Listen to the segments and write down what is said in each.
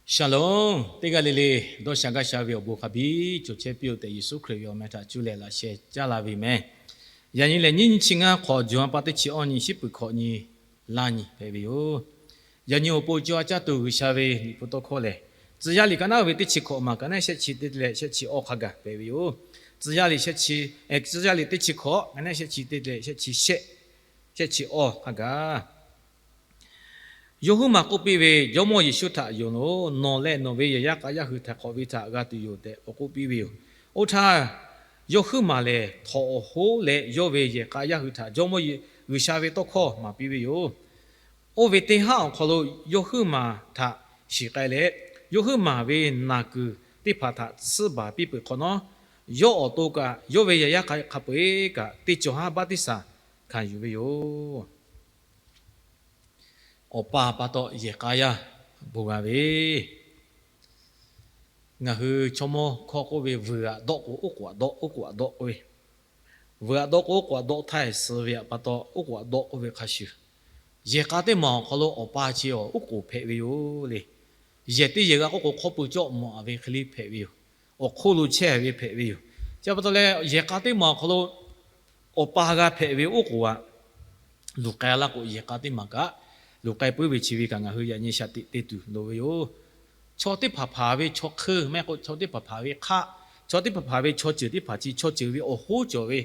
Shalom, teˇ g'aˇ le le dawˇ sha gaˇ sha ve awˬ bon hk'a biˇ cawˬ chehˇ piˇ-oˆ tehꞈ, Yeˍsuˆ Hkriꞈ ve awˬ meh htaꞈ cuˇ leh laꞈ sheh caˇ la ve meh. Yaꞈ nyi lehˬ, nyiˇ nyi chi ngaˇ hk'awꞈ, June ha pa teˇ chi awˇ nyi, shiˉ peuˬ hkawꞈ nyi, laˇ nyi hpehꞈ ve yoˬ. Yaꞈ nyi awˬ pon co a caˇ tuˬ G'uiˬsha ve Liꞈ hpu tawˇ hkawˇ lehˬ, Tcuh yaˇ liꞈ ka naˉ ve teˇ chi hkawꞈ maˬ, ka naˉ shehˆ chi teˇ leh shehˆ chi awˇ hk'a gaˬ hpehꞈ ve yoˬ. Tcuh yaˇ liꞈ shehˆ chi, Tcuh yaˇ liꞈ teˇ chi hkawꞈ, ka naˉ shehˆ chi teˇ leh shehˆ chi shehˆ, shehˆ chi awˇ hk'a gaˬ. Yawˇ huiˉ maˬ k'oˆ piˇ ve, Jawˇmawˇ Yeˍsuˆ htaꞈ yonˍ-oˬ. Nawˬ leh nawˬ ve yehˬ yaˇ k'a yaˇ hui htaiˍ hk'awꞈ ve htaꞈ g'a tuˬ yoˬ tehꞈ k'awꞈ k'oˆ piˇ ve yoˬ. Oˇ htaˇ, yawˇ huiˉ maˬ lehˬ, htawnˍ awˬ hoˉ leh yawˇ ve yehˬ k'a yaˇ hui htaꞈ Jawˇmawˇ G'uiˬsha ve tawˇ hkawˇ maˍ piˇ ve yoˬ. Oˇ ve teˇ haˉ awˬ hk'aw lo yawˇ huiˉ maˬ htaꞈ shiˍ k'ai leh, yawˇ huiˉ maˬ ve naˬ kuiˬ teˇ hpaˍ htaꞈ tsuhˇ baˬ piˇ peuˬ hk'awꞈ nawˉ, yawˇ awˬ to kaꞈ yawˇ ve yehˬ yaˇ k'a hk'a peu-eˬ kaꞈ teˇ cawˬ haˉ baˆtiˆsaˬ hkanˍ yuˬ ve yoˬ. Awˬ pa pa taw yehˬ k'a yaˇ bon g'a ve, ngaˬ hui chaw mawˇ hkawˇ k'oˆ ve, vuiˬ aꞈ dawˆ k'o oˉ k'oˍ aꞈ dawˆ, oˉ k'oˍ aꞈ dawˆ k'oˆ ve, vuiˬ aꞈ dawˆ k'o oˉ k'oˍ aꞈ dawˆ htaˇ suh ve aꞈ pa taw oˉ k'oˍ aꞈ dawˆ k'oˆ ve hk'a shuˍ, yehˬ k'a teˇ maˬ awˬ hk'aw lo awˬ pa chi awˬ oˉ k'oˍ hpehꞈ ve yoˬ le. Yehˬ teˇ yehˬ g'a k'oˆ k'o, hk'awˇ pui cawˆ mawˬ-a ve hk'e le hpehꞈ ve yoˬ. Awˬ hk'oˆ lo chehˇ ve hpehꞈ ve yoˬ. Chi pa taw leh, yehˬ k'a teˇ maˬ awˬ hk'aw lo awˬ pa g'a hpehꞈ ve oˉ k'oˍ aꞈ luˬ k'ai laˇ k'o, yehˬ k'a teˇ maˬ kaꞈ luˬ k'ai puiˉ ve chi ve kaꞈ ngaˬ hui yaꞈ nyi shaˍ tiꞈ te tuˬ loˍ ve yoˬ. Chaw teˇ hpaˍ hpaˍ ve chaw hk'eun mehˆ k'o, chaw teˇ hpaˍ hpaˍ ve hk'aˆ, chaw teˇ hpaˍ hpaˍ ve chaw ceuˬ teˇ hpaˍ chi chaw ceuˬ ve awˬ hoˉ cawˬ ve,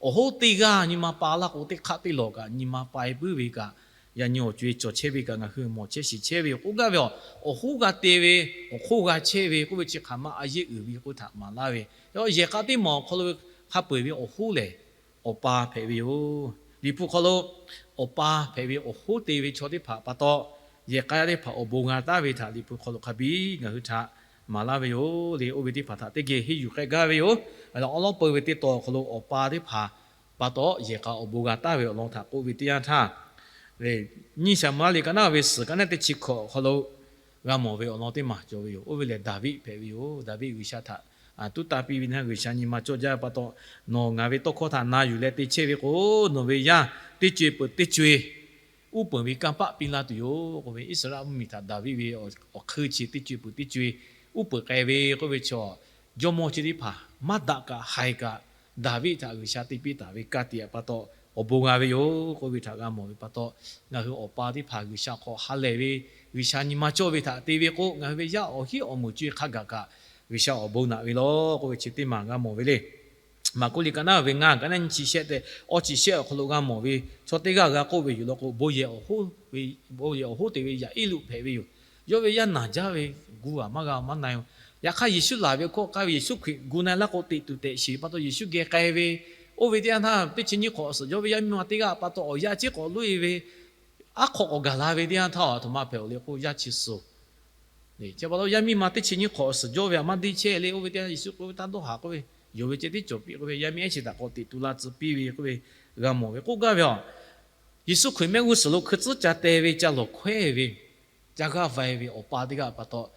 awˬ hoˉ teˇ g'aˇ nyi ma pa laˇ k'o, teˇ hk'aˆ teˇ lawˬ kaꞈ nyi ma pa-e puiˉ ve kaꞈ, yaꞈ nyi awˬ co-e cawˬ chehˇ ve kaꞈ ngaˬ hui mawˬ chehˇ shiˍ chehˇ ve yoˬ. K'oˆ gaˇ ve, awˬ hoˉ g'a te ve, awˬ hk'oˆ g'a chehˇ ve k'oˆ ve chi hk'aˬ ma a yeˇ uiˍ ve k'oˆ htaꞈ maˍ laˇ ve, yehˬ k'a teˇ maˬ awˬ hk'aw lo hk'a peu-eˬ ve awˬ hoˉ lehˬ, awˬ pa hpehꞈ ve yoˬ. Liꞈ hpu hk'aw lo awˬ pa hpehꞈ ve awˬ hoˉ te ve chaw teˇ hpaˍ pa taw, yehˬ k'a yaˇ teˇ hpaˍ awˬ bon g'a taˍ ve htaꞈ Liꞈ hpu hk'aw lo hk'a biˇ ngaˬ hui htaꞈ maˍ laˇ ve yoˬ le. Oˇ ve teˇ hpaˍ htaꞈ teˇ geh henˇ yuˬ k'ai gaˇ ve yoˬ. Awˬ lawn awˉ lawˉ peu ve teˇ taw awˬ hk'aw lo awˬ pa teˇ hpaˍ pa taw yehˬ k'a awˬ bon g'a taˍ ve awˬ lawn htaꞈ k'oˆ ve teˇ yanˇ htaˇ, nyiˇ Saˍmo-eˍlaˆ liꞈ ka naˉ ve suhˍ, ka naˉ teˇ chi hkawꞈ awˬ hk'aw lo g'a mawˬ ve awˬ lawn teˇ maˬ cawˬ ve yoˬ. Oˇ ve lehˬ, Daˍviˆ hpehꞈ ve yoˬ. Daˍviˆ G'uiˬsha htaꞈ tuˉ tanˇ piˇ ve, G'uiˬsha nyi ma cawˇ jaˇ pa taw, nawˬ ngaˬ ve tawˇ hkawˇ htaꞈ na yuˬ leh te chehˇ ve k'o, nawˬ ve yaˇ teˇ co-e peuˬ teˇ co-e uˉ peunˍ ve kanˇ paˆ piˇ laˇ tuˬ yoˬ k'oˆ ve, Iˉsaˍreˍlaˆ mvuhˇmiˬ htaꞈ Daˍviˆ ve awˬ hk'eun chi teˇ co-e peuˬ teˇ co-e uˉ peunˍ k'ai ve k'oˆ ve chaw, jawˇmawˇ chi teˇ hpaˍ maˇ daꞈ kaꞈ haiˬ kaꞈ, Daˍviˆ htaꞈ G'uiˬsha te piˇ taˍ ve ka tiꞈ pa taw awˬ bon g'a ve yoˬ k'oˆ ve htaꞈ g'a mawˬ ve pa taw, ngaˬ hui awˬ pa teˇ hpaˍ G'uiˬsha hk'aw ha lehˬ ve, G'uiˬsha nyi ma cawˇ ve htaꞈ te ve k'o, ngaˬ hui ve yaˇ awˬ hinˉ awˬ moˍ co-e hk'a gaˬ kaꞈ G'uiˬsha awˬ bon naꞈ ve law k'oˆ ve chi teˇ maˬ g'a mawˬ ve le. Maˍkuˆ liꞈ ka naˉ ve ngaˇ, ka naˉ nyiˇ chi shehˆ tehꞈ awˇ chi shehˆ awˬ hk'aw lo g'a mawˬ ve, chaw teˇ g'aˇ g'a k'oˆ ve yoˬ law k'o, bon yehˬ awˬ hoˉ te ve Yaˍiˉluˆ hpehꞈ ve yoˬ. Yawˇ ve yaˇ naˬ jaˇ ve gu-a maˇ g'a maˇ na-e. Yaꞈ hk'aˇ, Yeˍsuˆ laˬ ve hkawˇ k'ai ve, Yeˍsuˆ Hkriꞈ gu na-e laˇ k'o, teꞈ tuˬ tehꞈ shiˍ pa taw Yeˍsuˆ geh k'ai ve, oˇ ve teˇ yanˇ htaˇ teˇ chi nyiˇ hk'awꞈ suhˍ yawˇ ve yaˇ miˇ ma teˇ g'aˇ pa taw awˬ yaˇ ciˉ k'awꞈ loꞈ-e ve, aˉ hk'aw k'awꞈ gaˬ la ve teˇ yanˇ htaˇ, a htoꞈ ma hpehꞈ-oˬ le k'o, yaˇ chi suhˍ. Chi pa taw yaˇ miˇ ma teˇ chi nyiˇ hk'awꞈ suhˍ jawˇ ve aꞈ maˇ deˇ chehˇ le. Oˇ ve teˇ yanˇ Yeˍsuˆ k'oˆ ve, Taˇ dawˇ haˍ k'oˆ ve, yonˍ ve ceh tiˉ cawˬ piˇ k'oˆ ve, yaˇ miˇ ehˉ chi htaꞈ k'awꞈ teꞈ tu la tcuh piˇ ve k'oˆ ve g'a mawˬ ve k'oˆ gaˇ ve a. Yeˍsuˆ Hkriꞈ mehˆ g'uˇ suhˍ lo hkui tcuhˉ ca teh ve, ca lawˬ hkawehˇ ve, ca g'aˇ va-e ve awˬ pa teˇ g'aˇ pa taw,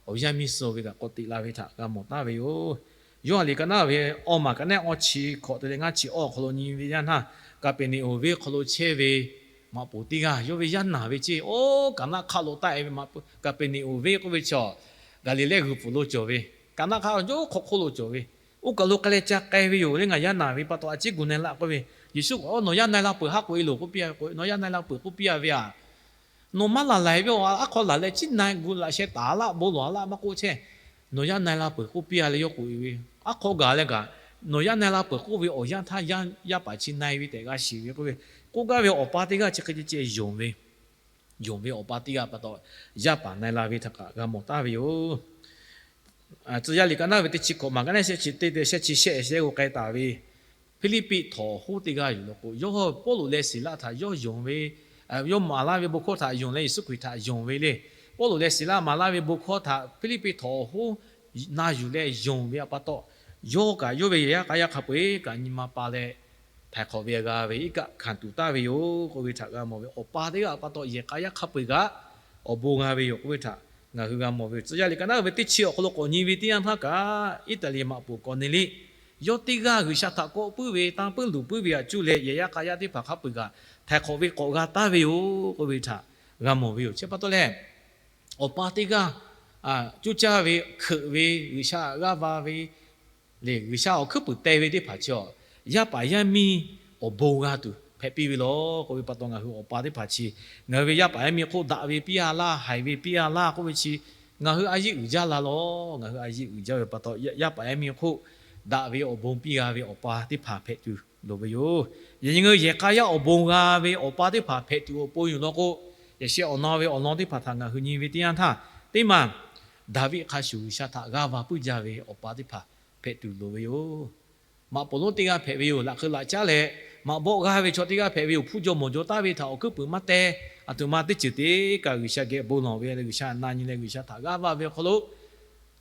awˬ yaˇ miˇ suhˍ ve kaꞈ k'awꞈ teꞈ la ve htaꞈ g'a mawˬ taˍ ve yoˬ. Yawˇ ha liꞈ ka naˉ ve awˇ maˬ, ka naˉ awˇ chi hk'awꞈ te leh ngaˇ chi awˇ awˬ hk'aw lo nyi ve yanˇ htaˇ, Kaˍpeˍneˍonˍ venˇ hk'aw lo chehˇ ve maꞈ poˍ teˇ g'aˇ, yawˇ ve yaˇ naˬ ve ceˇ, oˇ Kaˍnaˆ hk'aˆ lo taˆ-e ve maꞈ poˍ, Kaˍpeˍneˍonˍ venˇ k'oˆ ve chaw, Gaˍliˍlehˇ g'uiˬ pfuhˍ lo cawˬ ve, Kaˍnaˆ hk'aˆ yawˇ hk'aw hk'oˆ lo cawˬ ve, oˇ kaˬ lo k'ai leh ca k'ai ve yoˬ le. Ngaˬ yaˇ naˬ ve pa taw a ciˉ gu na-e laˇ k'oˆ ve, Yeˍsuˆ k'o, Nawˬ yaˇ na-e la peuˬ haˉ k'oꞈ-e loˬ k'oˆ piˇ-a ve k'o, Nawˬ yaˇ na-e la peuˬ k'oˆ piˇ-a ve aꞈ, nawˬ maˇ laˬ laiˬ ve aꞈ, aˉ hk'aw laˬ leh ciˉ na-e gu laꞈ sheh taˍ laˆ bon lawˬ-a laˆ maˇ k'oˆ chehˇ, Nawˬ yaˇ na-e la peuˬ k'oˆ piˇ-a leh yawˇ k'oꞈ-e ve, aˉ hk'aw gaˬ leh kaꞈ, Nawˬ yaˇ na-e la peuˬ k'oˆ ve awˬ yanˇ htaˇ yaˇ paˍ chi na-e ve tehꞈ g'a shiˍ ve k'oˆ ve, k'oˆ gaˇ ve awˬ pa teˇ g'aˇ chi hk'e ceh ceh yonˍ ve, yonˍ ve awˬ pa teˇ g'aˇ pa taw, yaˇ paˍ na-e la ve htaꞈ kaꞈ g'a mawˬ taˍ ve yoˬ. Tcuh yaˇ liꞈ ka naˉ ve teˇ chi hkawꞈ maˬ, ka naˉ shehˆ chi teˇ leh shehˆ chi shehˆ shehˆ g'aw k'ai taˍ ve Hpiˇliˇpiˆ htawnˍ awˬ hoˉ teˇ g'aˇ yoˬ law k'o, yawˇ Pawˇluꞈ leh Siˍlaˆ htaꞈ yawˇ yonˍ ve, yawˇ maˍ laˇ ve bon hkawˇ htaꞈ yonˍ leh Yeˍsuˆ Hkriꞈ htaꞈ yonˍ ve le. Pawˇluꞈ leh Siˍlaˆ maˍ laˇ ve bon hkawˇ htaꞈ Hpiˇliˇpiˆ htawnˍ awˬ hoˉ na yuˬ leh yonˍ ve aꞈ pa taw, yawˇ kaꞈ yawˇ ve yehˬ yaˇ k'a yaˇ hk'a peu-eˬ kaꞈ nyi ma pa leh, htaiˍ hk'awꞈ ve g'a ve iˉ kaˆ hkanˍ tuˬ taˍ ve yoˬ k'oˆ ve htaꞈ g'a mawˬ ve, awˬ pa teˇ g'aˇ pa taw yehˬ k'a yaˇ hk'a peu-eˬ kaꞈ awˬ bon g'a ve yoˬ k'oˆ ve htaꞈ ngaˬ hui g'a mawˬ ve yoˬ. Tcuh yaˇ liꞈ ka naˉ ve teˇ chi awˬ hk'aw lo k'awꞈ nyi ve teˇ yanˇ htaˇ kaꞈ, Iˉtaˍliˍ maꞈ poˍ Kawˍneˍliˆ, yawˇ teˇ g'aˇ G'uiˬsha htaꞈ kawˆ puiˉ ve, tanˇ puiˉ luˬ puiˉ ve aꞈ cuˇ leh yehˬ yaˇ k'a yaˇ teˇ hpaˍ hk'a peu-eˬ kaꞈ htaiˍ hk'awꞈ ve k'awꞈ g'a taˍ ve yoˬ k'oˆ ve htaꞈ g'a mawˬ ve yoˬ. Chi pa taw leh, awˬ pa teˇ g'aˇ coˇ caˇ ve, hkeuꞈ ve, G'uiˬsha g'aˇ va ve, lehˬ G'uiˬsha awˬ hkuiˉ puiˍ teh ve teˇ hpaˍ chi a, yaˇ paˍ yaˇ miˇ awˬ bon g'a tuˬ hpehꞈ piˇ ve law k'oˆ ve pa taw, ngaˬ hui awˬ pa teˇ hpaˍ chi ngaˬ hui ve yaˇ paˍ yaˇ miˇ hk'oˆ daꞈ ve piˇ a laˇ, haiˬ ve piˇ a laˇ k'oˆ ve chi, ngaˬ hui a yiˆ uiˍ jaˇ la law. Ngaˬ hui a yiˆ uiˍ jaˇ ve pa taw, yaˇ paˍ yaˇ miˇ hk'oˆ daꞈ ve awˬ bon piˇ g'a ve awˬ pa teˇ hpaˍ hpehꞈ tuˬ loˍ ve yoˬ. Yaꞈ nyi ngaˬ hui yehˬ k'a yaˇ awˬ bon g'a ve awˬ pa teˇ hpaˍ hpehꞈ tuˬ awˬ pon yoˬ law k'o, yaꞈ sheh awˬ na ve awˬ lawn teˇ hpaˍ htaꞈ ngaˬ hui nyi ve teˇ yanˇ htaˇ, teˇ maˬ Daˍviˆ hk'a shuˍ G'uiˬsha htaꞈ g'aˇ va puiˉ jaˇ ve awˬ pa teˇ hpaˍ hpehꞈ tuˬ loˍ ve yoˬ. Maꞈ poˍ lonˉ teˇ g'aˇ hpehꞈ ve yoˬ. Laꞈ hk'eu laꞈ caˉ leh maꞈ bawˆ g'aˇ ve chaw teˇ g'aˇ hpehꞈ ve yoˬ. Hpu jaw mawˬ jaw taˉ ve htaꞈ awˬ hkuiˉ puiˍ maˇ teh. A htoꞈ ma teˇ ceuˬ teˇ kaꞈ G'uiˬsha geh bon lawˬ ve, G'uiˬsha na nyi leh G'uiˬsha htaꞈ g'aˇ va ve awˬ hk'aw lo,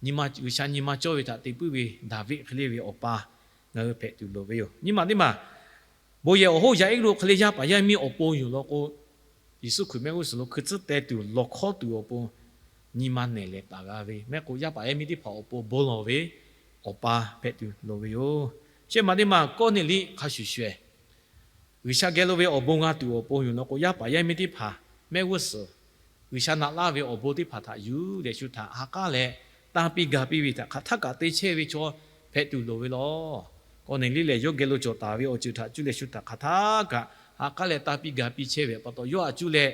G'uiˬsha nyi ma cawˇ ve htaꞈ te puiˉ ve Daˍviˆ hk'e le ve awˬ pa ngaˬ hui hpehꞈ tuˬ loˍ ve yoˬ. Nyi ma teˇ maˬ bon yehˬ awˬ hoˉ yaꞈ iˉ lo hk'e le yaˇ paˍ yaˇ miˇ awˬ pon yoˬ law k'o, Yeˍsuˆ Hkriꞈ mehˆ g'uˇ suhˍ lo hkui tcuhˉ teh tuˬ lawˬ hkawˉ tuˬ awˬ pon nyi ma nehˬ leh taˍ g'a ve mehˆ k'o, yaˇ paˍ yaˇ miˇ teˇ hpaˍ awˬ pon bon lawˬ ve awˬ pa hpehꞈ tuˬ loˍ ve yoˬ. Shehˆ ma teˇ maˬ Kawˇneˍliˆ hk'a shuˍ shuˍ, G'uiˬsha geh lo ve awˬ bon g'a tuˬ awˬ pon yoˬ law k'o, yaˇ paˍ yaˇ miˇ teˇ hpaˍ mehˆ g'uˇ suhˍ G'uiˬsha naꞈ laˇ ve awˬ bon teˇ hpaˍ htaꞈ yuˬ leh shu htaꞈ ha k'aˉ leh tanˇ piˇ ga piˇ ve htaꞈ hk'aˬ htaˇ kaꞈ te chehˇ ve chaw hpehꞈ tuˬ loˍ ve law. Kawˇneˍliˆ lehˬ yawˇ geh lo cawˬ taˍ ve awˬ ceuˬ htaꞈ cuˇ leh shu htaꞈ hk'aˬ htaˇ kaꞈ ha k'aˉ leh tanˇ piˇ ga piˇ chehˇ ve pa taw, yawˇ htaꞈ cuˇ leh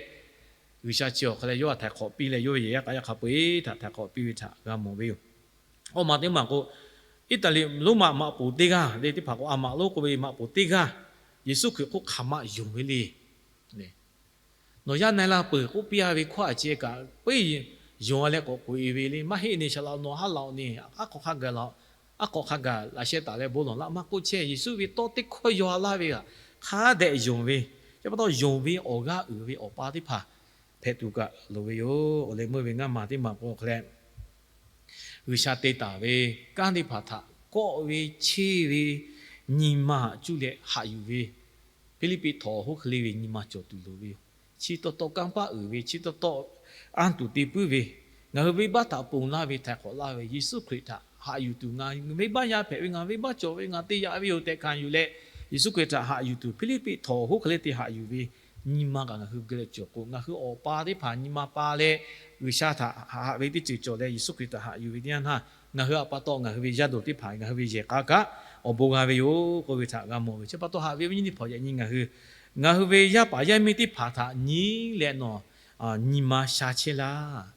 G'uiˬsha chi awˬ hk'aw leh yawˇ htaꞈ htaiˍ hk'awꞈ piˇ leh yawˇ ve yehˬ yaˇ k'a yaˇ hk'a peu-eˬ htaꞈ htaiˍ hk'awꞈ piˇ ve htaꞈ g'a mawˬ ve yoˬ. Awˬ ma teˇ maˬ k'o, Iˉtaˍliˍ Roˉmaꞈ maꞈ poˍ teˇ g'aˇ le teˇ hpaˍ k'o, a maꞈ lonˉ k'oˆ ve maꞈ poˍ teˇ g'aˇ Yeˍsuˆ Hkriꞈ hk'oˆ hk'aˬ ma yonˍ ve le. Nawˬ yaˇ na-e la peuˬ k'oˆ piˇ a ve hkawˇ a ceh kaꞈ, puiˉ yonˍ a leh k'awꞈ k'oꞈ-e ve le. Maˇ heˆ ne, shaˍ laꞈ nawˬ ha laꞈ-oˬ ne, aˉ hk'aw hk'a gaˬ laꞈ, aˉ hk'aw hk'a gaˬ laꞈ sheh taˍ leh bon lawˬ laˇ maˇ k'oˆ chehˇ. Yeˍsuˆ ve tawˇ teˇ hkawˇ yaw a laˇ ve htaꞈ hk'a dehꞈ yonˍ ve, chi pa taw yonˍ ve awˬ g'aˇ uiˍ ve awˬ pa teˇ hpaˍ hpehꞈ tuˬ kaꞈ loˍ ve yoˬ. Awˬ leh meuˇ ve ngaˇ maˬ teˇ maˬ k'o hk'e leh, G'uiˬsha te taˍ ve kanˉ teˇ hpaˍ htaꞈ kawˆ ve cheˇ ve nyi ma htaꞈ cuˇ leh haꞈ yuˬ ve Hpiˇliˇpiˆ htawnˍ awˬ hoˉ hk'e le ve nyi ma cawˬ tuˬ loˍ ve yoˬ. Chi taw taw kanˇ paˆ uiˍ ve, chi taw taw anˇ tuˬ te puiˉ ve, ngaˬ hui venˇbaˆ htaꞈ ponˬ laˇ ve, htaiˍ hk'awꞈ laˇ ve Yeˍsuˆ Hkriꞈ htaꞈ haꞈ yuˬ tuˬ, ngaˬ venˇbaˆ yaˇ hpehꞈ ve, ngaˬ venˇbaˆ cawˬ ve, ngaˬ te yaꞈ ve yoˬ tehꞈ hkanˍ yuˬ leh, Yeˍsuˆ Hkriꞈ htaꞈ haꞈ yuˬ tuˬ Hpiˇliˇpiˆ htawnˍ awˬ hoˉ hk'e le te haꞈ yuˬ ve nyi ma kaꞈ ngaˬ hui geh leh cawˬ k'o, ngaˬ hui awˬ pa teˇ hpaˍ nyi ma pa leh G'uiˬsha htaꞈ haꞈ ve teˇ ceuˬ cawˬ leh Yeˍsuˆ Hkriꞈ htaꞈ haꞈ yuˬ ve teˇ yanˇ htaˇ, ngaˬ hui awˬ pa taw ngaˬ hui ve yaˇ dawˬ teˇ hpaˍ ngaˬ hui ve yehˬ k'a kaꞈ awˬ bon g'a ve yoˬ k'oˆ ve htaꞈ g'a mawˬ ve. Chi pa taw haꞈ ve awˬ viˉ awˬ nyi teˇ hpaˍ yaꞈ nyi ngaˬ hui, ngaˬ hui ve yaˇ paˍ yaˇ miˇ teˇ hpaˍ htaꞈ nyi leh nawˬ nyi ma sha chehˇ laˇ.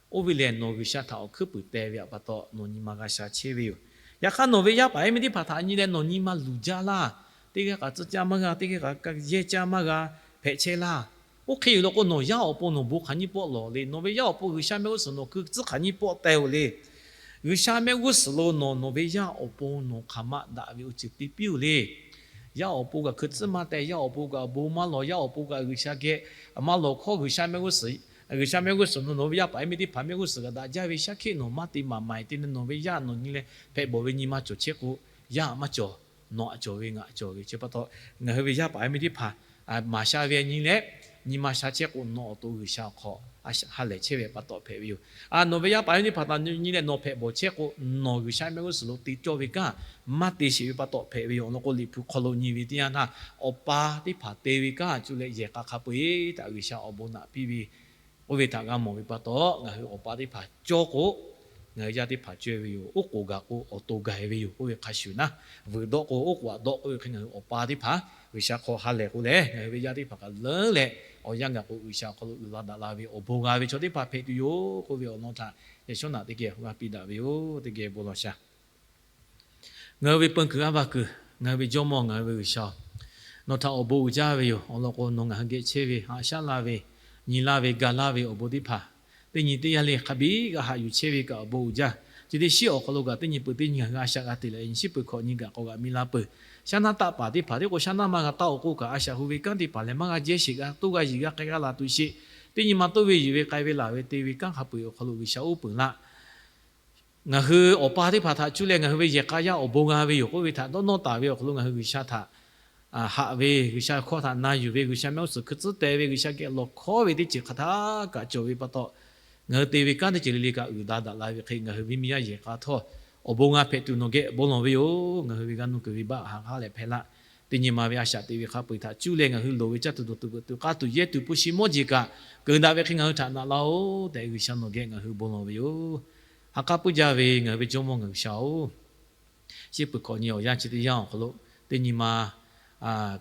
Oˇ ve lehˬ nawˬ G'uiˬsha htaꞈ awˬ hkuiˉ puiˍ teh ve awˬ pa taw nawˬ nyi ma g'a sha chehˇ ve yoˬ. Yaꞈ hk'aˇ nawˬ ve yaˇ paˍ yaˇ miˇ teˇ hpaˍ htaꞈ nyi leh nawˬ nyi ma luˬ jaˇ laˇ. Teˇ g'aˇ k'aꞈ tcuhˇ caˇ maˇ g'a, teˇ g'aˇ k'aꞈ yehˇ caˇ maˇ g'a hpehꞈ chehˇ laˇ. Oˇ hk'e yoˬ law k'o, nawˬ yaˇ awˬ pon nawˬ bon hk'aˬ nyiˇ pawˆ lawˬ le. Nawˬ ve yaˇ awˬ pon G'uiˬsha mehˆ g'uˇ suhˍ nawˬ hkui tcuhˉ hk'aˬ nyiˇ pawˆ teh-oˬ le. G'uiˬsha mehˆ g'uˇ suhˍ lo nawˬ, nawˬ ve yaˇ awˬ pon nawˬ hk'aˬ ma daꞈ ve awˬ ceuˬ te piˇ-oˬ le. Yaˇ awˬ pon kaꞈ hkui tcuhˉ maˇ teh, yaˇ awˬ pon kaꞈ bon maˇ lawˬ, yaˇ awˬ pon kaꞈ G'uiˬsha geh maˇ lawˬ hkawˇ, G'uiˬsha mehˆ g'uˇ suhˍ, G'uiˬsha mehˆ g'uˇ suhˍ nawˬ, nawˬ ve yaˇ paˍ yaˇ miˇ teˇ hpaˍ mehˆ g'uˇ suhˍ kaꞈ daꞈ jaˇ ve shaˉ hkiˆ nawˬ maˇ te maˍ maˍ-e te leh nawˬ ve yaˇ nawˬ nyi leh hpehꞈ bawˬ ve nyi ma cawˬ chehˇ k'o, yaˇ maˇ cawˬ, nawˬ aꞈ cawˬ ve ngaˬ aꞈ cawˬ ve. Chi pa taw ngaˬ hui ve yaˇ paˍ yaˇ miˇ teˇ hpaˍ maˍ sha ve nyi leh nyi ma sha chehˇ k'o, nawˬ awˬ to G'uiˬsha awˬ hk'aw ha lehˬ chehˇ ve pa taw hpehꞈ ve yoˬ. Nawˬ ve yaˇ paˍ yaˇ miˇ teˇ hpaˍ htaꞈ nyi leh nawˬ hpehꞈ bawˬ chehˇ k'o, nawˬ G'uiˬsha mehˆ g'uˇ suhˍ lo te cawˇ ve kanˉ maˇ te sheˍ ve pa taw hpehꞈ ve yoˬ. Awˬ lawn k'o, Liꞈ hpu hk'aw lo nyi ve teˇ yanˇ htaˇ, awˬ pa teˇ hpaˍ te ve kanˉ cuˇ leh yehˬ k'a hk'a peu-eˬ htaꞈ G'uiˬsha awˬ bon naꞈ piˇ ve k'oˆ ve htaꞈ g'a mawˬ ve pa taw, ngaˬ hui awˬ pa teˇ hpaˍ cawˇ k'o, ngaˬ hui yaˇ teˇ hpaˍ cawˇ ve yoˬ. Oˉ k'oˍ gaˬ k'o awˬ to gaˬ ve yoˬ k'oˆ ve hk'a shuˍ naˉ, vuiˬ dawˆ k'o oˉ k'oˍ aꞈ dawˆ k'oˆ ve hk'e, ngaˬ hui awˬ pa teˇ hpaˍ G'uiˬsha hk'aw ha lehˬ k'o leh, ngaˬ hui ve yaˇ teˇ hpaˍ kaꞈ leuˉ leh awˬ yanˇ gaˬ k'o G'uiˬsha awˬ hk'aw lo uiˍ la daꞈ la ve awˬ bon g'a ve chaw teˇ hpaˍ hpehꞈ tuˬ yoˬ k'oˆ ve awˬ lawn htaꞈ yaꞈ shawˉ naꞈ teˇ geh g'a piˇ daꞈ ve yoˬ. Teˇ geh bon lawˬ sha. Ngaˬ hui ve peun kuiˬ aˉ va kuiˬ, ngaˬ hui ve Jawˇmawˇ, ngaˬ hui ve G'uiˬsha-oˬ, nawˬ htaꞈ awˬ bon uiˍ jaˇ ve yoˬ. Awˬ lawn k'o, nawˬ ngaˬ hui geh chehˇ ve, haꞈ shaˉ laˇ ve, nyi laˇ ve, ga laˇ ve awˬ bon teˇ hpaˍ, teˇ nyi teˇ yanˇ le hk'a biˇ g'a haꞈ yuˬ chehˇ ve kaꞈ awˬ bon uiˍ jaˇ. Chi teˇ shiˉ awˬ hk'aw lo kaꞈ teˇ nyi peuˬ teˇ nyi ngaˬ hui a shaꞈ g'a te leh, nyi shiˉ peuˬ hkawꞈ nyi gaꞈ k'awꞈ g'aꞈ mi la peuˬ. Shaˉ naˉ taˆ paˍ teˇ hpaˍ teˇ k'o, shaˉ naˉ maˇ g'a taˆ-oˬ k'oˆ kaꞈ, a shaꞈ hu ve kanˉ teˇ hpaˍ lehˬ maˇ g'a jehˇ sheˍ, g'a toˇ g'a yiˍ g'a k'ai g'a laˬ tuˬ sheˍ. Teˇ nyi ma toˇ ve yiˍ ve k'ai ve laˬ ve te ve kanˉ hk'a peu-eˬ awˬ hk'aw lo G'uiˬsha uˉ peunˍ laˇ. Ngaˬ hui awˬ pa teˇ hpaˍ htaꞈ cuˇ leh ngaˬ hui ve yehˬ k'a yaˇ awˬ bon g'a ve yoˬ k'oˆ ve htaꞈ dawˇ nawˇ taˍ ve awˬ hk'aw lo ngaˬ hui G'uiˬsha htaꞈ haꞈ ve, G'uiˬsha hkawˇ htaꞈ na yuˬ ve, G'uiˬsha mehˆ g'uˇ suhˍ hkui tcuhˉ teh ve, G'uiˬsha geh lawˬ hkawˉ ve teˇ ceuˬ hk'aˬ htaˇ kaꞈ cawˬ ve pa taw, ngaˬ hui te ve kanˉ teˇ ceuˬ le le kaꞈ uiˍ daꞈ daꞈ la ve hk'e, ngaˬ hui viˇ miˇ yaˇ yehˬ k'a htawˇ awˬ bon g'a hpehꞈ tuˬ nawˬ geh bon lawˬ ve yoˬ. Ngaˬ hui ve g'a nuˇ kuiˬ venˇbaˆ ha k'aˉ leh hpehꞈ laˇ. Teˇ nyi ma ve a shaꞈ te ve hk'a peu-eˬ htaꞈ cuˇ leh ngaˬ hui loˍ ve caˇ tuˬ dawˬ tuˬ veuꞈ tuˬ k'aˇ tuˬ yehˇ tuˬ hpu shi mawˇ jeˬ kaꞈ Keunˍ daꞈ ve hk'e ngaˬ hui htaꞈ naꞈ laˇ-oˆ tehꞈ G'uiˬsha nawˬ geh ngaˬ hui bon lawˬ ve yoˬ. Ha k'aˉ puiˉ jaˇ ve ngaˬ hui ve Jawˇmawˇ ngaˬ G'uiˬsha-oˬ, chi peuˬ hkawꞈ nyi awˬ yanˇ chi teˇ yanˇ awˬ hk'aw lo teˇ nyi ma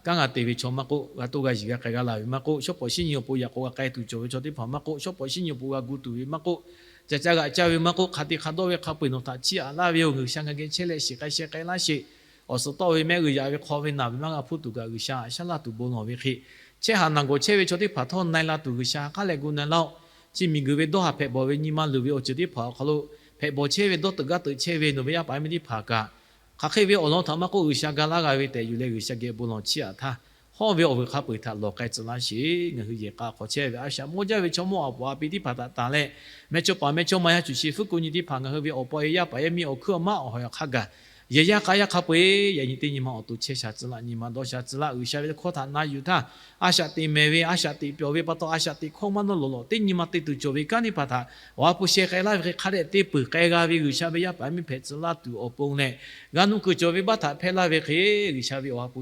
kanˉ g'a te ve chaw maˇ k'oˆ, g'a toˇ g'a yiˬ g'a k'ai g'a laˬ ve maˇ k'oˆ, shawˉ pawˍ shinˉ nyi awˬ pon yaꞈ k'aw g'a k'ai tuˬ cawˬ ve chaw teˇ hpaˍ maˇ k'oˆ, shawˉ pawˍ shinˉ nyi awˬ pon g'a gu tuˬ ve maˇ k'oˆ, caˬ ca g'aꞈ caˇ ve maˇ k'oˆ, hk'a te hk'a dawˇ ve hk'a peu-eˬ nawˬ htaꞈ chiˇ aꞈ laˇ ve yoˬ. G'uiˬsha ngaˬ geh chehˇ leh shiˍ k'ai sheh k'ai laˇ sheˍ. Awˬ suhˍ tawˆ ve mehˆ g'uˇ yaꞈ ve hk'aw ve naˬ ve maˇ g'a hpuˇ tuˬ kaꞈ G'uiˬsha haꞈ shaˉ laˇ tuˬ bon lawˬ ve hk'e, chehˇ haˍ naˬ gawˬ chehˇ ve chaw teˇ hpaˍ htawˇ na-e la tuˬ G'uiˬsha ha k'aˉ leh gu na-e laˇ-oˆ. Chi miˬguiˬ ve dawˇ haˍ hpehꞈ bawˬ ve nyi ma luˬ ve awˬ ceuˬ teˇ hpaˍ awˬ hk'aw lo hpehꞈ bawˬ chehˇ ve dawˇ teuꞈ gaˇ teuꞈ chehˇ ve nawˬ ve yaˇ paˍ yaˇ miˇ teˇ hpaˍ kaꞈ, hk'aˬ hk'e ve awˬ lawn htaꞈ maˇ k'oˆ G'uiˬsha ga laˇ g'a ve tehꞈ yuˬ leh G'uiˬsha geh bon lawˬ chiˇ aꞈ htaˇ, hawˇ ve awˬ vuiˬ hk'a peu-eˬ htaꞈ lawˬ k'ai tcuh laˇ sheˍ. Ngaˬ hui yehˬ k'a hk'aw chehˇ ve a shaꞈ mawˇ jaˇ ve chaw mawˇ awˬ pon a pi teˇ hpaˍ htaꞈ tanˬ leh, mehˇ chawˇ paˍ mehˇ chawˇ ma yaˇ cuˬ shi fuˉ ku nyi teˇ hpaˍ ngaˬ hui ve awˬ pa e yaˇ paˍ yaˇ miˇ awˬ hkuiˉ awˬ maˉ awˬ hawˍ awˬ hk'a gaˬ, yehˬ yaˇ k'a yaˇ hk'a peu-eˬ yaꞈ nyi teˇ nyi ma awˬ to chehˇ sha tcuh laˇ, nyi ma dawˇ sha tcuh laˇ, G'uiˬsha ve hkawˇ htaꞈ na yuˬ htaˇ, a shaꞈ teꞈ mehˍ ve a shaꞈ teꞈ pyawˬ ve pa taw a shaꞈ teꞈ hkawˇ maˇ nawˇ lawˬ lawˬ teˇ nyi ma te tuˬ cawˬ ve kanˉ teˇ hpaˍ htaꞈ awˬ ha hpu sheh k'ai laˇ ve hk'e hk'a dehꞈ te peuˬ k'ai g'a ve G'uiˬsha ve yaˇ paˍ yaˇ miˇ hpehꞈ tcuh laˇ tuˬ awˬ pon leh, g'a nuˇ kuiˬ cawˬ ve baˆ htaꞈ hpehˇ laˇ ve hk'e G'uiˬsha ve awˬ ha hpu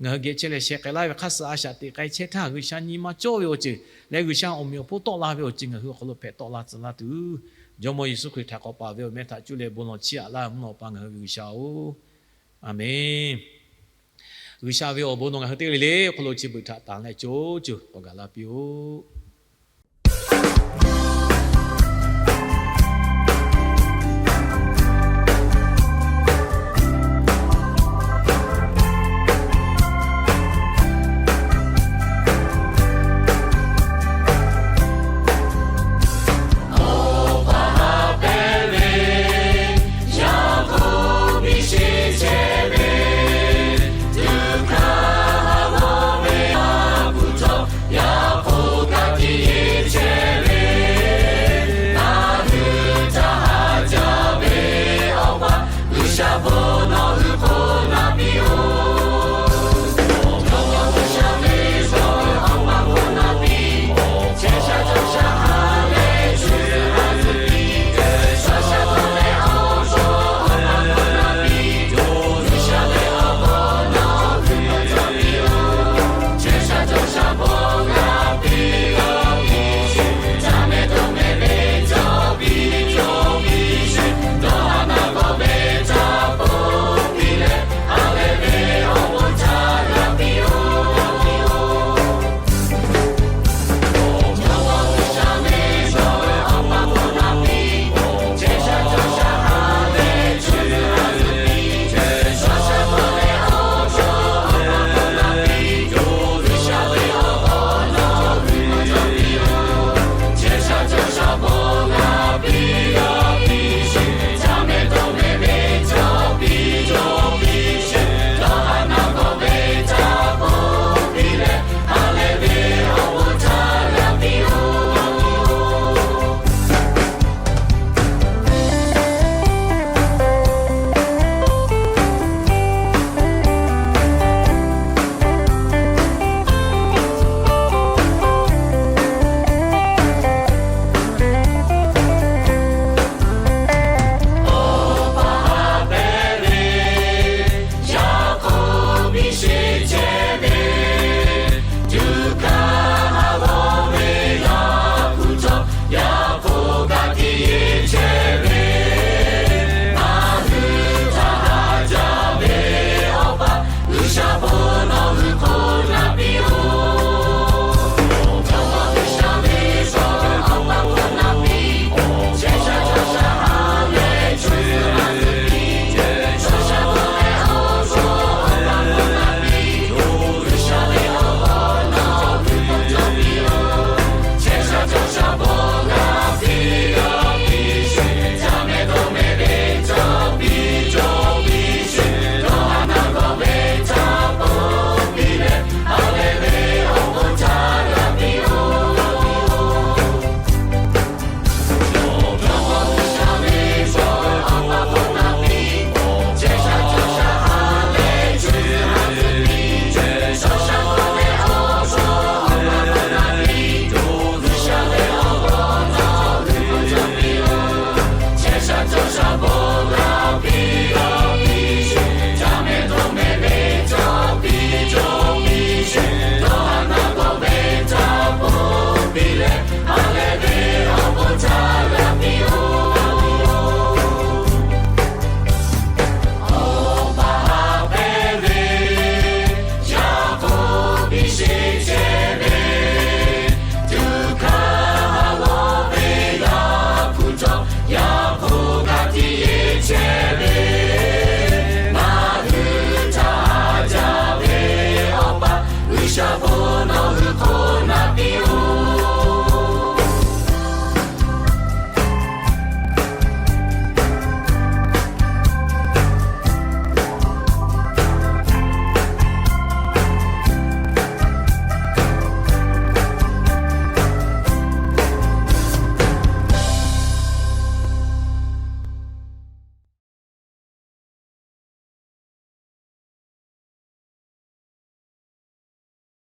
ngaˬ hui geh chehˇ leh sheh k'ai laˇ ve hk'aˇ suh a shaꞈ teꞈ k'ai chehˇ htaˇ, G'uiˬsha nyi ma cawˇ ve awˬ ceuˬ leh G'uiˬsha awˬ meꞈ awˬ hponˇ tawˆ la ve awˬ ceuˬ ngaˬ hui awˬ hk'aw lo hpehꞈ tawˆ la tcuh laˇ tuˬ, Jawˇmawˇ Yeˍsuˆ Hkriꞈ htaꞈ k'awꞈ paˍ ve awˬ meh htaꞈ cuˇ leh bon lawˬ chiˇ aꞈ laˇ mvuhˇ naw pa ngaˬ hui ve G'uiˬsha-oˬ, Aˍmenˍ. G'uiˬsha ve awˬ bon nawˬ ngaˬ hui teˇ g'aˇ le le awˬ hk'aw lo chi beuꞈ htaꞈ tanˬ leh co co k'awꞈ gaˬ la piˇ-oˆ.